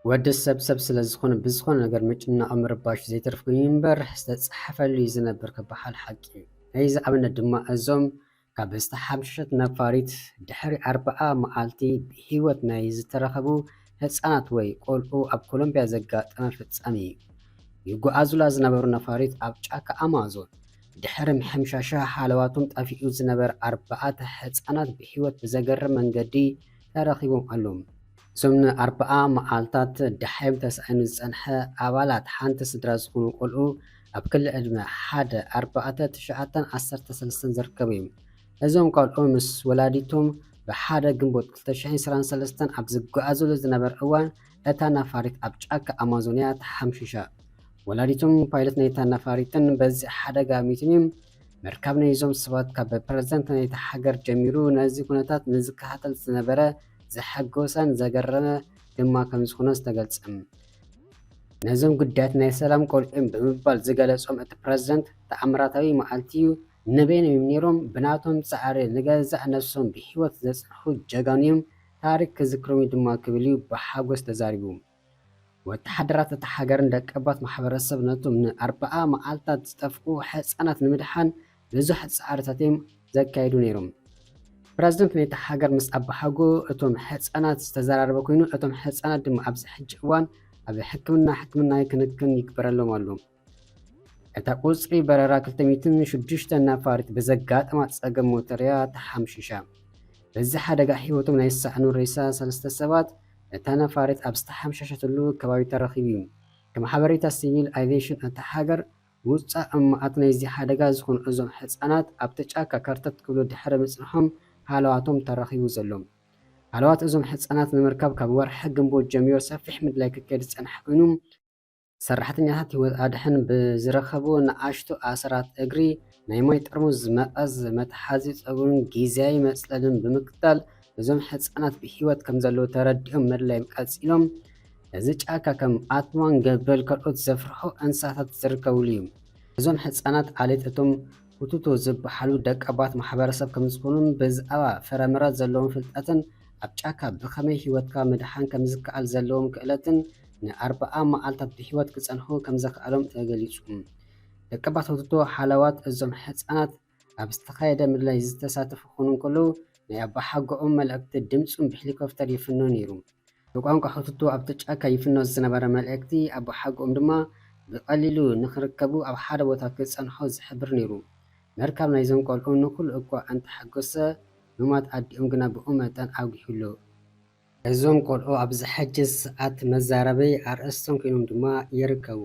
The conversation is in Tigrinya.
ወዲ ሰብ ሰብ ስለ ዝኾነ ብዝኾነ ነገር ምጭናቕ ምርባሽ ዘይተርፍ ኮይኑ እምበር ዝተጻሕፈሉ እዩ ዝነብር ክበሃል ሓቂ እዩ። ናይዚ ኣብነት ድማ እዞም ካብ ዝተሓምሸሸት ነፋሪት ድሕሪ ኣርብዓ መዓልቲ ብህይወት ናይ ዝተረኸቡ ህጻናት ወይ ቆልዑ ኣብ ኮሎምቢያ ዘጋጠመ ፍጻሜ እዩ። ይጓዓዙላ ዝነበሩ ነፋሪት ኣብ ጫካ ኣማዞን ድሕሪ ምሕምሻሻ ሓለዋቶም ጠፊኡ ዝነበረ ኣርባዕተ ህጻናት ብህይወት ብዘገርም መንገዲ ተረኺቦም ኣለዉ። እዞም ንኣርብዓ መዓልታት ደሓዮም ተሳኢኑ ዝጸንሐ ኣባላት ሓንቲ ስድራ ዝኾኑ ቆልዑ ኣብ ክሊ ዕድመ ሓደ፣ ኣርባዕተ፣ ትሽዓተን ዓሰርተ ሰለስተን ዝርከቡ እዮም። እዞም ቆልዑ ምስ ወላዲቶም ብሓደ ግንቦት ክልተ ሽሕን ዕስራን ሰለስተን ኣብ ዝጓዓዙሉ ዝነበረ እዋን እታ ነፋሪት ኣብ ጫካ ኣማዞንያ ተሓምሺሻ። ወላዲቶም ፓይለት ናይታ ነፋሪትን በዚ ሓደጋ ሚቶም እዮም። መርከብ ናይዞም ሰባት ካብ ፕረዚደንት ናይታ ሃገር ጀሚሩ ነዚ ኩነታት ንዝከታተል ዝነበረ ዘሐጎሰን ዘገረመ ድማ ከም ዝኾነ ዝተገልጸ። ነዞም ጉዳያት ናይ ሰላም ቆልዑ እዮም ብምባል ዝገለጾም እቲ ፕረዚደንት፣ ተኣምራታዊ መዓልቲ እዩ፣ ንበይኖም እዮም ነይሮም፣ ብናቶም ጻዕሪ ንገዛእ ነብሶም ብህይወት ዘጽንሑ ጀጋኑ እዮም፣ ታሪክ ክዝክሮም እዩ ድማ ክብል እዩ ብሓጎስ ተዛሪቡ። ወተሓደራት እታ ሃገርን ደቀባት ማሕበረሰብ ነቶም ንኣርብዓ መዓልታት ዝጠፍኡ ህጻናት ንምድሓን ብዙሕ ጻዕርታት እዮም ዘካየዱ ነይሮም። ፕረዚደንት ናይታ ሃገር ምስ ኣባሓጎ እቶም ህጻናት ዝተዘራረበ ኮይኑ፣ እቶም ህጻናት ድማ ኣብዚ ሕጂ እዋን ኣብ ሕክምና ሕክምናዊ ክንክን ይግበረሎም ኣሎ። እታ ቁጽሪ በረራ ክልተ ሚእትን ሽዱሽተን ነፋሪት ብዘጋጠማ ጸገም ሞተር እያ ተሓምሺሻ። በዚ ሓደጋ ህይወቶም ናይ ዝሰኣኑ ሬሳ ሰለስተ ሰባት እታ ነፋሪት ኣብ ዝተሓምሸሸትሉ ከባቢ ተረኺቡ እዩ። ከም ሓበሬታ ሲቪል ኣቪዬሽን እታ ሃገር፣ ውጻእ እማኣት ናይዚ ሓደጋ ዝኾኑ እዞም ህጻናት ኣብቲ ጫካ ከርተት ክብሉ ድሕሪ ምጽንሖም ሃለዋቶም ተረኺቡ ዘሎ። ሃለዋት እዞም ህጻናት ንምርካብ ካብ ወርሒ ግንቦት ጀሚሩ ሰፊሕ ምድላይ ክካየድ ዝጸንሐ ኮይኑ፣ ሰራሕተኛታት ህይወት ኣድሕን ብዝረኸቡ ንኣሽቱ ኣሰራት እግሪ፣ ናይ ማይ ጥርሙዝ፣ መቐስ፣ መትሓዚ ጸጉርን ግዝያዊ መጽለልን ብምክታል እዞም ህጻናት ብህይወት ከም ዘለዉ ተረዲኦም ምድላይ ቀጺሎም። እዚ ጫካ ከም ኣትማን ገበል ካልኦት ዘፍርሑ እንስሳታት ዝርከብሉ እዩ። እዞም ህጻናት ዓሌት እቶም ሁቱቶ ዝበሃሉ ደቀባት ማሕበረሰብ ከም ዝኾኑን ብዛዕባ ፍረምረ ዘለዎም ፍልጠትን ኣብ ጫካ ብኸመይ ህይወትካ ምድሓን ከም ዝከኣል ዘለዎም ክእለትን ንኣርብዓ መዓልታት ብህይወት ክጸንሑ ከም ዘኽኣሎም ተገሊጹ። ደቀባት ሁቱቶ ሓለዋት እዞም ህጻናት ኣብ ዝተኻየደ ምድላይ ዝተሳተፉ ክኾኑ እንከለዉ፣ ናይ ኣባሓጎኦም መልእኽቲ ድምጹን ብሄሊኮፕተር ይፍኖ ነይሩ። ብቋንቋ ሁቱቶ ኣብቲ ጫካ ይፍኖ ዝነበረ መልእኽቲ ኣባሓጎኦም ድማ ብቐሊሉ ንኽርከቡ ኣብ ሓደ ቦታ ክጸንሑ ዝሕብር ነይሩ። ምርካብ ናይዞም ቆልዑ ንኹሉ እኳ እንተሓጎሰ፣ ምማት ኣዲኦም ግና ብኡ መጠን ኣጉሂ ኣሎ። እዞም ቆልዑ ኣብዚ ሕጂ ሰዓት መዛረቢ ኣርእስቶም ኮይኖም ድማ ይርከቡ።